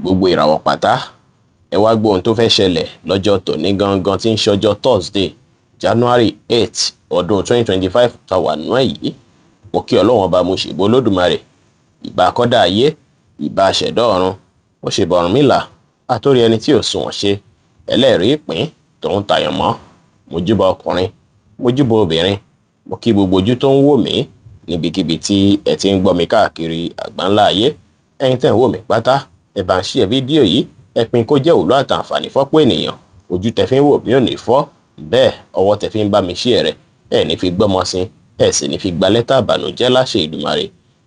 Gbogbo ìràwọ̀ pátá, ẹ wá gbọ́ ohun tó fẹ́ ṣẹlẹ̀ lọ́jọ́ tòní gangan tí ń ṣe ọjọ́ Thursday, January 8, ọdún 2025 tá wà nú ẹ̀ yìí. Mo kí Ọlọ́run Ọba, mo ṣèbò Olódùmarè, ìbà kọ́dà ayé, ìbà ṣẹ̀dá ọ̀run, mo ṣèbà Ọ̀rúnmìlà, àtórí ẹni tí ò sunwọ̀n ṣe, ẹlẹ́rìí ìpín tòun tàyàn mọ́. Mo júbà ọkùnrin, mo júbà obìnrin, mo kí gbogbo ojú tó ń wò mí níbikíbi tí ẹ ti ń gbọ́ mi káàkiri àgbáńlá ayé. Ẹ̀yin tẹ́ ń wò mí pátá, ẹ bá ń share fídíò yìí, ẹ pín kó jẹ́ òwúlò àtàǹfààní fọ́pọ̀ ènìyàn. Ojú tẹ́ fi ń wò mí ò ní fọ́, bẹ́ẹ̀ ọwọ́ tẹ́ fi ń bá mi share rẹ̀, ẹ ní fi gbọ́mọ sin, ẹ sì ní fi gba lẹ́tà ìbànújẹ́ láṣẹ Èdùmàrè.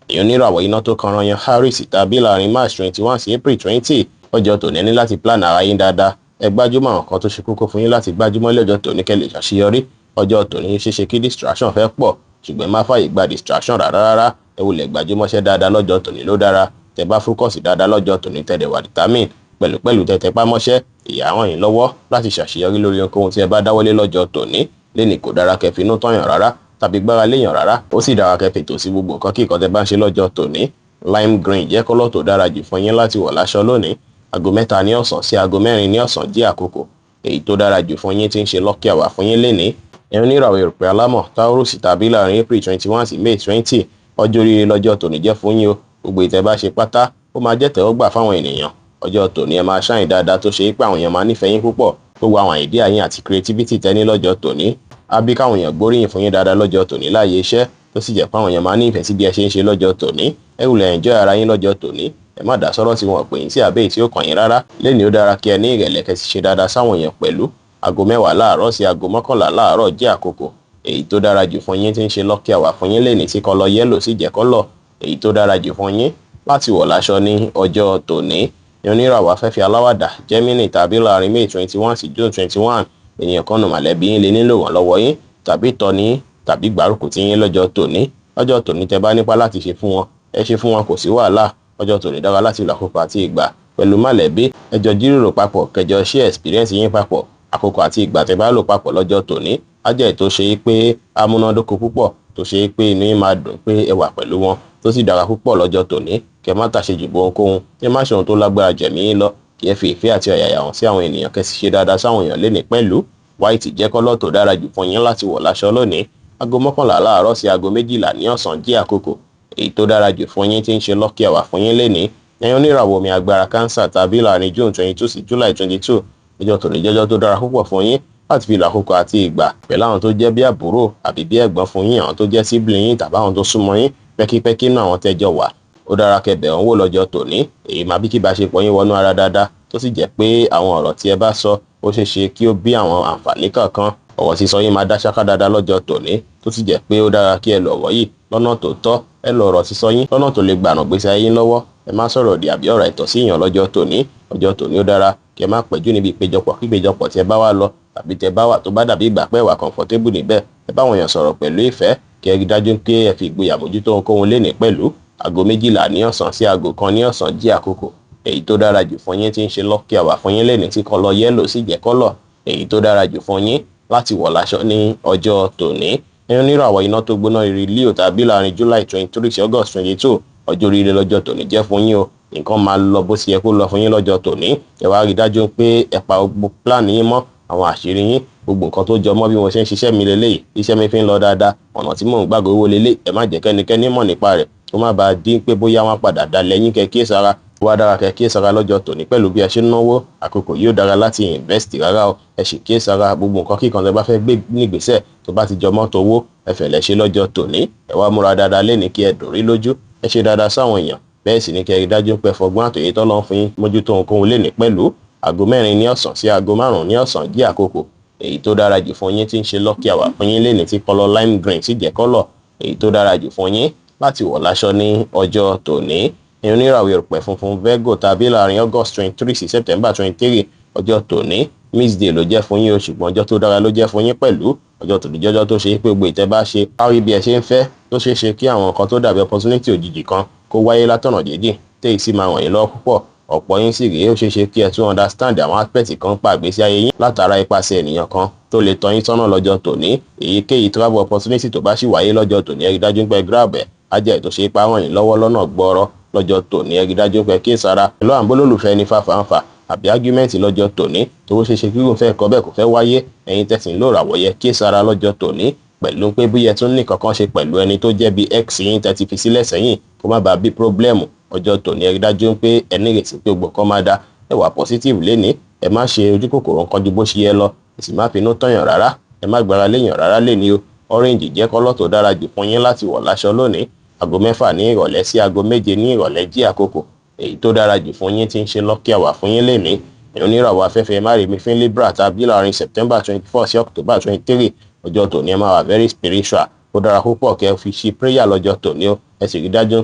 Èèyàn oníràwọ̀ iná tó kanran yan Aries tàbí láàrin March 21 sí April 20, ọjọ́ tòní, ní láti plan ara yín dáadáa. Ẹ gbájúmọ́ àwọn kan tó ṣe kókó fún yín láti gbájúmọ́ lọ́jọ́ tòní kẹ́ lè ṣàṣeyọrí. Ọjọ́ tòní ṣeéṣe kí distraction fẹ́ pọ̀, ṣùgbọ́n má fàyè gba distraction rárá rárá. Ẹ wulẹ̀ gbájúmọ́ṣẹ́ dáadáa lọ́jọ́ tòní ló dára. Tẹ́ bá focus dáadáa lọ́jọ́ tòní, tẹ́ wà determine pẹ̀lúpẹ̀lú, tẹ́ tẹpá mọ́ṣẹ́, ìyá ràn yín lọ́wọ́ láti ṣàṣeyọrí lórí ohunkóhun tí ẹ bá dáwọ́lé lọ́jọ́ tòní. Lẹ́nìí, kò dára kẹ́ finú tọ̀yàn rárá tàbí gbára léèyàn rárá. Ó sì dára kẹ́ fètò sí gbogbo nǹkan kí nǹkan tẹ́ bá ń ṣe lọ́jọ́ tòní. Lime green jẹ́ colour tó dára jù fún yín láti wọ̀ láṣọ lónìí. Aago 3 ní ọ̀sán sí aago 4 ní ọ̀sán jẹ́ àkókò èyí tó dára jù fún yín tí ń ṣe lucky hour fún yín lénìí. Ẹ̀yin oníràwọ̀ erùpẹ̀ alámọ̀ Taurus tàbí láàrin April 21 sí May 20, ọjọ́ oríire lọ́jọ́ tòní jẹ́ fún yín o. Gbogbo ìtẹ́ bá ṣe pátá, ó máa jẹ́ tẹ́wọ́gbà fáwọn ènìyàn. Ọjọ́ tòní, ẹ máa shine dáadáa tó ṣe é pé àwọn èèyàn máa nífẹ̀ẹ́ yín púpọ̀. Gbogbo àwọn idea yín àti creativity tẹ́ ní lọ́jọ́ tòní á bí káwọn èèyàn gbóríyìn fún yín dáadáa lọ́jọ́ tòní láàyè iṣẹ́, tó sì jẹ́ pé àwọn èèyàn máa ní ìfẹ́ sí bí ẹ ṣe ń ṣe lọ́jọ́ tòní. Ẹ wulẹ̀ enjoy ara yín lọ́jọ́ tòní. Ẹ má dá sọ́rọ̀ tí wọ́n pè yín sí àbẹ́ tí ó kàn yín rárá. Lẹ́ni, ó dára kí ẹ ní ìrẹ̀lẹ̀, kẹ́ sì ṣe dáadáa sáwọn èèyàn pẹ̀lú. Aago 10 láàárọ̀ sí aago 11 láàárọ̀ jẹ́ àkókò èyí tó dára jù fún yín tí ń ṣe lucky hour fún yín lẹ́ni, tí colour yellow sì jẹ́ colour èyí tó dára jù fún yín láti wọ̀ láṣọ ní ọjọ́ tòní. Oníràwọ̀ afẹ́fẹ́ aláwàdà Gemini tàbí láàrin May 21 sí June 21, ènìyàn kan nù mọ̀lẹ́bí yín lè nílò ìrànlọ́wọ́ yín tàbí tọ́ni tàbí gbárùkù tí yín lọ́jọ́ tòní. Lọ́jọ́ tòní, tẹ́ bá nípa láti ṣe fún wọn, ẹ ṣe fún wọn, kò sí wàhálà. Ọjọ́ tòní dára láti lò àkókò àti ìgbà pẹ̀lú mọ̀lẹ́bí. Ẹ jọ jíròrò papọ̀, kẹjọ share experience yín papọ̀. Àkókò àti ìgbà tẹ́ bá lò papọ̀ lọ́jọ́ tòní á jẹ́ tó ṣe é pé amúnádóko púpọ̀, tó ṣe é pé inú yín máa dùn pé ẹ wà pẹ̀lú wọn, tó sì dára púpọ̀ lọ́jọ́ tòní. Kẹ má tàṣejù bó ohunkóhun, kẹ má ṣe ohun tó lágbára jẹ̀mí yín lọ, kí ẹ fi ìfẹ́ àti ọ̀yàyà hàn sí àwọn ènìyàn, kẹ sì ṣe dáadáa sáwọn èèyàn lénìí pẹ̀lú. White jẹ́ colour tó dára jù fún yín láti wọ̀ láṣọ lónìí. Aago 11 láàárọ̀ sí aago 12 ní ọ̀sán jẹ́ àkókò èyí tó dára jù fún yín tí ń ṣe lucky hour fún yín lénìí. Ẹ̀yin oníràwọ̀ omi agbára Cancer tàbí láàrin June 22 sí July 22, ọjọ́ tòní jẹ́jọ́ tó dára púpọ̀ fún yín láti fi lò àkókò àti ìgbà pẹ̀lú àwọn tó jẹ́ bí àbúrò àbí bí ẹ̀gbọ́n fún yín, àwọn tó jẹ́ sibling yín tàbí àwọn tó súnmọ́ yín pẹ́kípẹ́kí náà, àwọn tẹ́jọ wà. Ó dára kẹ́ bẹ̀ wọ́n wò lọ́jọ́ tòní. Èyí máa bí kí ìbáṣepọ̀ yín wọnú ara dáadáa, tó sì jẹ́ pé àwọn ọ̀rọ̀ tí ẹ bá sọ, ó ṣeé ṣe kí ó bí àwọn àǹfààní kankan. Ọ̀rọ̀ sísọ yín máa dá ṣáká dáadáa lọ́jọ́ tòní, tó sì jẹ́ pé ó dára kí ẹ lọ ọ̀rọ̀ yìí lọ́nà tó tọ́. Ẹ lọ ọ̀rọ̀ sísọ yín lọ́nà tó lè gbàràn gbèsè ayé yín lọ́wọ́. Ẹ má sọ̀rọ̀ òdì àbí ọ̀rọ̀ àìtọ́ sí èèyàn lọ́jọ́ tòní. Ọjọ́ tòní, ó dára kí ẹ má pẹ́jù níbi ìpéjọpọ̀ kí ìpéjọpọ̀ tí ẹ bá wà lọ tàbí tẹ bá wà, tó bá dàbí ìgbà pẹ́ wà comfortable níbẹ̀. Ẹ bá àwọn èèyàn sọ̀rọ̀ pẹ̀lú ìfẹ́, kí ẹ rí dájú pé ẹ fi ìgboyà mójútó ohunkóhun lénìí pẹ̀lú. Aago 12 ní ọ̀sán sí aago 1 ní ọ̀sán jẹ́ àkókò èyí tó dára jù fún yín tí ń ṣe lucky hour fún yín lénìí, tí colour yellow sì jẹ́ colour èyí tó dára jù fún yín láti wọ̀ láṣọ ní ọjọ́ tòní. Ẹ̀yin oníràwọ̀ iná tó gbóná rí Leo tàbí láàrin July 23 sí August 22, ọjọ́ oríire lọ́jọ́ tòní jẹ́ fún yín o. Nǹkan máa lọ bó ṣe yẹ kó lọ fún yín lọ́jọ́ tòní. Ẹ wá rí dájú pé ẹ pa gbogbo plan yín mọ́, àwọn àṣírí yín, gbogbo nǹkan tó jọ mọ́ bí mo ṣe ń ṣiṣẹ́ mi leléyìí, iṣẹ́ mi fi ń lọ dáadáa, ọ̀nà tí mò ń gbàgbé owó lélẹ̀, ẹ má jẹ́ kẹ́nikẹ́ni mọ̀ nípa rẹ̀, kó má bàa dín pé bóyá wọ́n padà dalẹ̀ yín. Kẹ́ kíyèsára. Wá dára kẹ́ kíyèsára lọ́jọ́ tòní pẹ̀lú bí ẹ ṣe ń náwó. Àkókò yóò dára láti invest rárá o. Ẹ sì kíyèsára gbogbo nǹkan kíkan tẹ́ bá fẹ́ gbé nígbésẹ̀ tó bá ti jọ mọ́ tówó. Ẹ fẹ̀lẹ́ ṣe lọ́jọ́ tòní. Ẹ wá múra dáadáa lénìí kí ẹ dùn rí lójú. Ẹ ṣe dáadáa sáwọn èèyàn, bẹ́ẹ̀ sì ni kẹ́ rí dájú pé fọgbọ́n àtòyè tọ́lọ́ fún yín mójútó ohunkóhun lénìí pẹ̀lú. Aago 4 ní ọ̀sán sí aago 5 ní ọ̀sán jẹ́ àkókò èyí tó dára jù fún yín tí ń ṣe lucky hour fún yín lénìí, tí colour lime green sì jẹ́ colour èyí tó dára jù fún yín láti wọ̀ láṣọ ní ọjọ́ tòní. Oníràwọ̀ erùpẹ̀ funfun Virgo tàbí láàrin August 23 sí September 23, ọjọ́ tòní mixed day ló jẹ́ fún yín o, ṣùgbọ́n ọjọ́ tó dára ló jẹ́ fún yín pẹ̀lú. Ọjọ́ tòní jọjọ́ tó ṣe é pé gbogbo ìtẹ́ bá ṣe á rí bí ẹ ṣe ń fẹ́, tó ṣeé ṣe kí àwọn nǹkan tó dàbí opportunity òjijì kan kó wáyé látọ̀nà jíjìn, téyì sì máa ràn yín lọ́wọ́ púpọ̀. Ọ̀pọ̀ yín sì rèé, ó ṣeé ṣe kí ẹ tún understand àwọn aspect kan pa ìgbésí ayé yín látara ipasẹ̀ ènìyàn kan tó lè tọ́ yín sọ́nà lọ́jọ́ tòní. Èyíkéyìí travel opportunity tó bá sì wáyé lọ́jọ́ tòní, ẹ rí dájú pé grab ẹ̀. Á jẹ́ ètò ṣe é pa ràn yín lọ́wọ́ lọ́nà gbọ́rọ́. Lọ́jọ́ tòní, ẹ rí dájú pé kí sára pẹ̀lú àǹbólólùfẹ́ ní fàfàǹfà àbí argument lọ́jọ́ tòní, tó ṣeé ṣe kí irúfẹ́ ẹ̀kọ́ bẹ́ẹ̀ kò fẹ́ wáyé. Ẹ̀yin tẹ̀sìn ló ràwọ̀ yẹ kí sára lọ́jọ́ tòní pẹ̀lú pé bóyá tún ní kankan ṣe pẹ̀lú ẹni tó jẹ́ bí ex yín tẹ́ ti fi sílẹ̀ sẹ́yìn, kó má bàa bí problem. Ọjọ́ tòní, ẹ rí dájú pé ẹ ní ìrètí pé gbogbo kan máa da. Ẹ wà positive lénìí, ẹ má ṣe ojú kòkòrò nǹkan ju bó ṣe yẹ lọ, ẹ sì má finú tọ̀yàn rárá, ẹ má gbára léèyàn rárá lénìí o. Orange jẹ́ colour tó dára jù fún yín láti wọ̀ láṣọ lónìí. Aago 6 ní ìrọ̀lẹ́ sí aago 7 ní ìrọ̀lẹ́ jí àkókò èyí tó dára jù fún yín tí ń ṣe lucky hour fún yín lénìí. Ẹ̀yin oníràwọ̀ afẹ́fẹ́ márìmí fún Libra tàbí láàrin September 24 sí October 23, ọjọ́ tòní ẹ máa wà very spiritual. Ó dára púpọ̀ kẹ́ ẹ fi ṣe prayer lọ́jọ́ tòní o. Ẹ sì rí dájú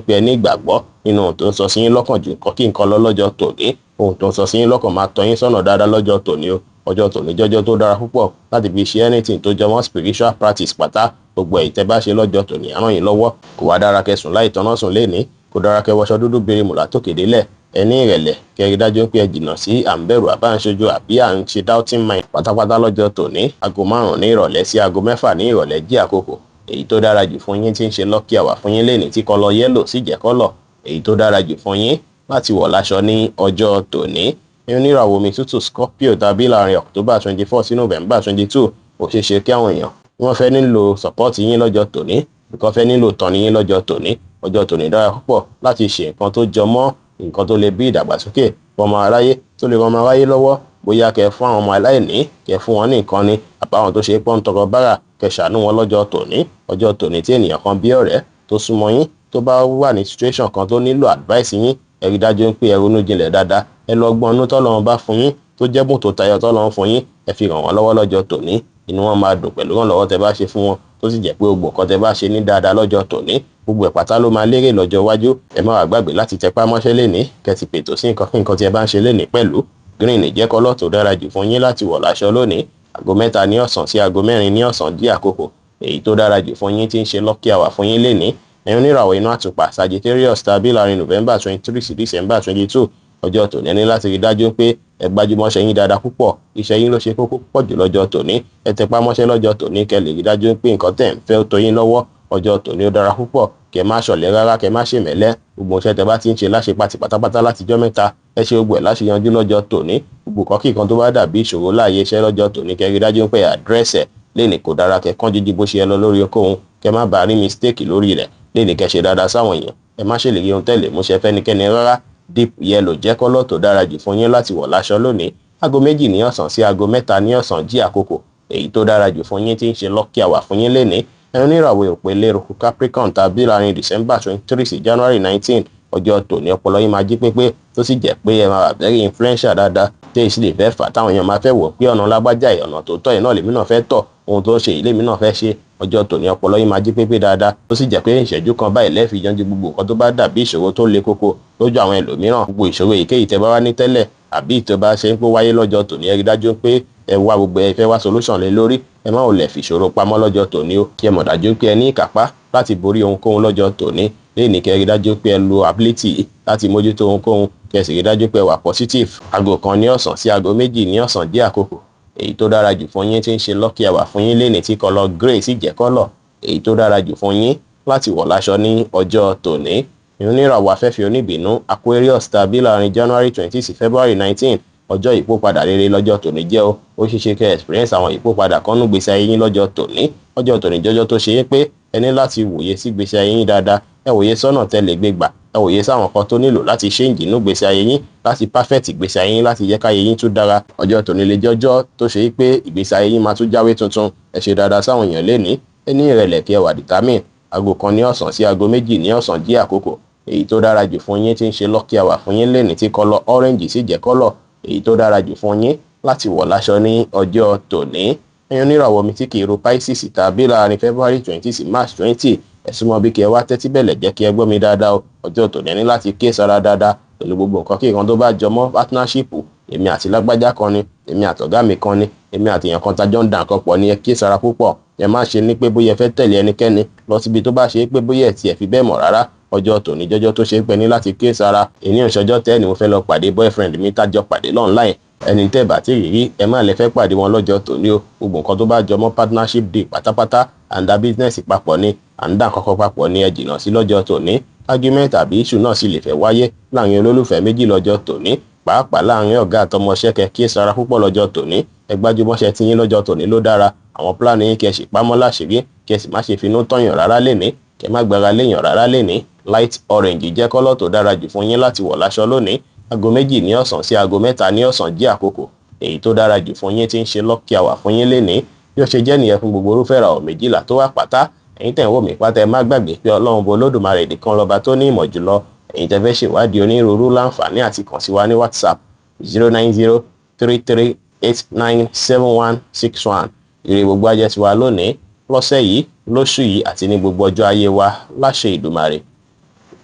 pé ẹ ní ìgbàgbọ́ nínú ohun tó ń sọ sí yín lọ́kàn ju nǹkan kí nǹkan lọ lọ́jọ́ tòní. Ohun tó ń sọ sí yín lọ́kàn máa tọ́ yín sọ́nà dáadáa lọ́jọ́ tòní o. Ọjọ́ tòní jọjọ́ tó dára púpọ̀ láti fi ṣe anything tó jọmọ́ spiritual practice pátá. Gbogbo èyí tẹ́ bá ṣe lọ́jọ́ tòní á ràn yín lọ́wọ́. Kò wá dára kẹ́ sùn láì tọ́nà sùn lénìí, kò dára kẹ́ wọṣọ dúdú berimù látòkè délẹ̀. Ẹ ní ìrẹ̀lẹ̀, kẹ́ rí dájú pé ẹ jìnnà sí à ń bẹ̀rù, àbá ń ṣojú, àbí à ń ṣe doubting mind pátápátá lọ́jọ́ tòní. Aago 5 ní ìrọ̀lẹ́ sí aago 6 ní ìrọ̀lẹ́ jí àkókò èyí tó dára jù fún yín tí ń ṣe lucky hour fún yín lénìí, tí colour yellow sì jẹ́ colour èyí tó dára jù fún yín láti wọ̀ láṣọ ní ọjọ́ tòní. Oníràwọ̀ omi tútù Scorpio tàbí láàrin October 24 sí November 22, ó ṣeé ṣe kí àwọn èèyàn wọ́n fẹ́ nílò support yín lọ́jọ́ tòní, nǹkan fẹ́ nílò tọ́ni yín lọ́jọ́ tòní. Ọjọ́ tòní dára púpọ̀ láti ṣe nǹkan tó jọ mọ́ nǹkan tó lè bí ìdàgbàsókè fọmọ aráyé, tó lè ràn ọmọ aráyé lọ́wọ́. Bóyá kẹ́ fún àwọn ọmọ aláìní, kẹ́ fún wọn ní nǹkan ni, àbáwọn tó ṣe pọ́n tọrọ bárà, kẹ́ ṣàánú wọn lọ́jọ́ tòní. Ọjọ́ tòní, tí ènìyàn kan bí ọ̀rẹ́ tó súnmọ́ yín tó bá wà ní situation kan tó nílò advice yín, ẹ rí dájú pé ẹ ronú jinlẹ̀ dáadáa, ẹ lọ gbọ́n inú tọ́lọ́run bá fún yín, tó jẹ́bùn tó tayọ tọ́lọ́run fún yín, ẹ fi ràn wọ́n lọ́wọ́ lọ́jọ́ tòní. Inú wọn máa dùn pẹ̀lú ìrànlọ́wọ́ tẹ́ bá ṣe fún wọn, tó sì jẹ́ pé gbogbo nǹkan tẹ́ bá ṣe ní dáadáa lọ́jọ́ tòní, gbogbo ẹ̀ pátá ló máa lérè lọ́jọ́ iwájú. Ẹ má wàá gbàgbé láti tẹpá mọ́ṣẹ́ lénìí, kẹ́ ti pètò sí nǹkan kí nǹkan tí ẹ bá ń ṣe lénìí pẹ̀lú. Green jẹ́ colour tó dára jù fún yín láti wọ̀ láṣọ lónìí. Aago 3 ní ọ̀sán sí aago 4 ní ọ̀sán dí àkókò èyí tó dára jù fún yín tí ń ṣe lucky hour fún yín lénìí. Ẹ̀yin oníràwọ̀ inú àtùpà Sagittarius tàbí láàrin November 23 sí December 22, ọjọ́ tòní ẹ ní láti rí dájú pé ẹ gbájúmọ́ṣẹ́ yín dáadáa púpọ̀. Iṣẹ́ yín ló ṣe kókó púpọ̀ jù lọ́jọ́ tòní. Ẹ tẹpá mọ́ṣẹ́ lọ́jọ́ tòní, kẹ́ lè rí dájú pé nǹkan tẹ̀ ń fẹ́ ó tó yín lọ́wọ́. Ọjọ́ tòní, ó dára púpọ̀ kẹ́ má ṣọ̀lẹ rárá, kẹ́ má ṣèmẹ́lẹ́. Gbogbo iṣẹ́ tẹ́ bá ti ń ṣe láṣepatì pátápátá látijọ́ mẹ́ta, ẹ ṣe gbogbo ẹ̀ láṣeyanjú lọ́jọ́ tòní. Gbogbo nǹkan kíkan tó bá dàbí ìṣòro láàyè iṣẹ́ lọ́jọ́ tòní, kẹ́ rí dájú pé address ẹ̀ lénìí. Kò dára kẹ́ kánjú ju bó ṣe yẹ lọ lórí ohunkóhun, kẹ́ má bàa rí mistake lórí rẹ̀ lénìí. Kẹ́ ṣe dáadáa sáwọn èèyàn, ẹ má ṣèlérí ohun tẹ́lẹ̀ múṣẹ fẹ́nikẹ́ni rárá. Deep yellow jẹ́ colour tó dára jù fún yín láti wọ̀ láṣọ lónìí. Aago 2 ní ọ̀sán sí aago 3 ní ọ̀sán jí àkókò èyí tó dára jù fún yín tí ń ṣe lucky hour fún yín lénìí. Ẹ̀yin oníràwọ̀ òpè lérò Capricorn tàbí láàrin December 23 sí January 19, ọjọ́ tòní ọpọlọ yín máa jí pépé, tó sì jẹ́ pé ẹ máa wà very influential dáadáa, tí èyí sì lè fẹ́ fà táwọn èèyàn máa fẹ́ wò pé ọ̀nà lágbájá yìí, ọ̀nà tó tọ́ yìí náà lèmi náà fẹ́ tọ̀, ohun tó ń ṣe yìí lèmi náà fẹ́ ṣe. Ọjọ́ tòní, ọpọlọ yín máa jí pépé dáadáa, tó sì jẹ́ pé ìṣẹ́jú kan báyìí lẹ́ẹ̀fi yanjú gbogbo nǹkan tó bá dàbí ìṣòro tó le koko lójú àwọn ẹlòmíràn. Gbogbo ìṣòro èyíkéyìí tẹ́ bá wá ní tẹ́lẹ̀ àbí ìtọ́ bá ṣe ń pé wáyé lọ́jọ́ tòní, ẹ rí dájú pé ẹ wá gbogbo ẹ fẹ́ wá solution lé lórí. Ẹ má ò lẹ̀ fìṣòro pamọ́ lọ́jọ́ tòní o. Kí ẹ mọ̀ dájú pé ẹ ní ìkápá láti borí ohunkóhun lọ́jọ́ tòní léèní. Kẹ́ rí dájú pé ẹ lo ability láti mójútó ohunkóhun, kẹ́ sì rí dájú pé ẹ wà positive. Aago 1 ní ọ̀sán sí aago 2 ní ọ̀sán dí àkókò èyí tó dára jù fún yín tí ń ṣe lucky hour fún yín lénìí, tí colour grey sì jẹ́ colour èyí tó dára jù fún yín láti wọ̀ láṣọ ní ọjọ́ tòní. Oníràwọ̀ afẹ́fẹ́ oníbínú Aquarius tàbí láàrin January 20 sí February 19, ọjọ́ ìyípadà rere lọ́jọ́ tòní jẹ́ o. Ó ṣeé ṣe kẹ́ experience àwọn ìyípadà kan nú gbèsè ayé yín lọ́jọ́ tòní. Ọjọ́ tòní jọjọ́ tó ṣe é pé ẹ ní láti wòye sí gbèsè ayé yín dáadáa. Ẹ wòye sọ́nà tẹ́ lè gbé gbà, ẹ wòye sáwọn kan tó nílò láti change inú gbèsè ayé yín, láti perfect ìgbésí ayé yín, láti jẹ́ káyé yín tún dára. Ọjọ́ tòní lè jọjọ́ tó ṣe é pé ìgbésí ayé yín máa tún jáwé tuntun. Ẹ ṣe dáadáa sáwọn èèyàn lénìí, ẹ ní ìrẹ̀lẹ̀, kí ẹ wà determine. Aago 1 ní ọ̀sán sí aago 2 ní ọ̀sán jí àkókò èyí tó dára jù fún yín tí ń ṣe lucky hour fún yín lénìí, tí colour orange sì jẹ́ colour èyí tó dára jù fún yín láti wọ̀ láṣọ ní ọjọ́ tòní. Ẹ̀yin oníràwọ̀ mi tí kì í ro Pisces tàbí láàrin February 20 sí March 20, ẹ súnmọ́ bí kí ẹ wá tẹ́tí bẹ̀lẹ̀ jẹ́ kí ẹ gbọ́ mi dáadáa o. Ọjọ́ tòní, ẹ ní láti ké sára dáadáa pẹ̀lú gbogbo nǹkan kí nǹkan tó bá jọ mọ́ partnership. Èmi àti lágbájá kan ni, èmi àtọ̀gá mi kan ni, èmi àti èèyàn kan tajọ́ ń dà nǹkan pọ̀ ni, ẹ ké sára púpọ̀. Ẹ má ṣe ní pé bóyá ẹ fẹ́ tẹ̀lé ẹnikẹ́ni lọ síbi tó bá ṣe é pé bóyá ẹ tiẹ̀ fi bẹ́ẹ̀ mọ̀ rárá. Ọjọ́ tòní jọjọ́ tó ṣe é pé ní láti ké sára. Èní òṣọjọ́ tẹ́ ni mo fẹ́ lọ pàdé boyfriend mi tájọ pàdé online. Ẹni tẹ́ bá ti rí rí, ẹ má lè fẹ́ pàdé wọn lọ́jọ́ tòní o. Gbogbo nǹkan tó bá jọ mọ́ partnership day pátápátá, à ń dá business papọ̀ ni, à ń dá nǹkan kan papọ̀ ni, ẹ jìnnà sí lọ́jọ́ tòní. Argument àbí issue náà sì lè fẹ́ wáyé láàrin olólùfẹ́ méjì lọ́jọ́ tòní, pàápàá láàrin ọ̀gá àtọmọṣẹ́. Kẹ kí sara púpọ̀ lọ́jọ́ tòní. Ẹ gbájúmọ́ṣẹ́ tí yín lọ́jọ́ tòní ló dára. Àwọn plan yín, kí ẹ sì pamọ́ láṣìírí, kí ẹ sì má ṣe finú tọ̀yàn rárá lénìí, kí ẹ má gbára léèyàn rárá lénìí. Light orange jẹ́ colour tó dára jù fún yín láti wọ̀ láṣọ lónìí. Aago 2 ní ọ̀sán sí aago 3 ní ọ̀sán jẹ́ àkókò èyí tó dára jù fún yín, tí ń ṣe lucky hour fún yín lénìí. Bí ó ṣe jẹ́ nìyẹn fún gbogbo irúfẹ́ ìràwọ̀ 12 tó wà pátá. Ẹ̀yin tẹ̀ ń wò mí pátá, ẹ má gbàgbé pé Ọlọ́run bo Olódùmarè nìkan lọ́ba tó ní ìmọ̀ jùlọ. Ẹ̀yin tẹ́ fẹ́ ṣèwádìí onírúurú, láǹfààní àti kàn sí wa ní WhatsApp, 09033897161. Ire gbogbo ajẹ́ tiwa lónìí, lọ́sẹ̀ yìí, lóṣù yìí àti ní gbogbo ọjọ́ ayé wa láṣẹ Ìdùmarè.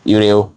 Ire o.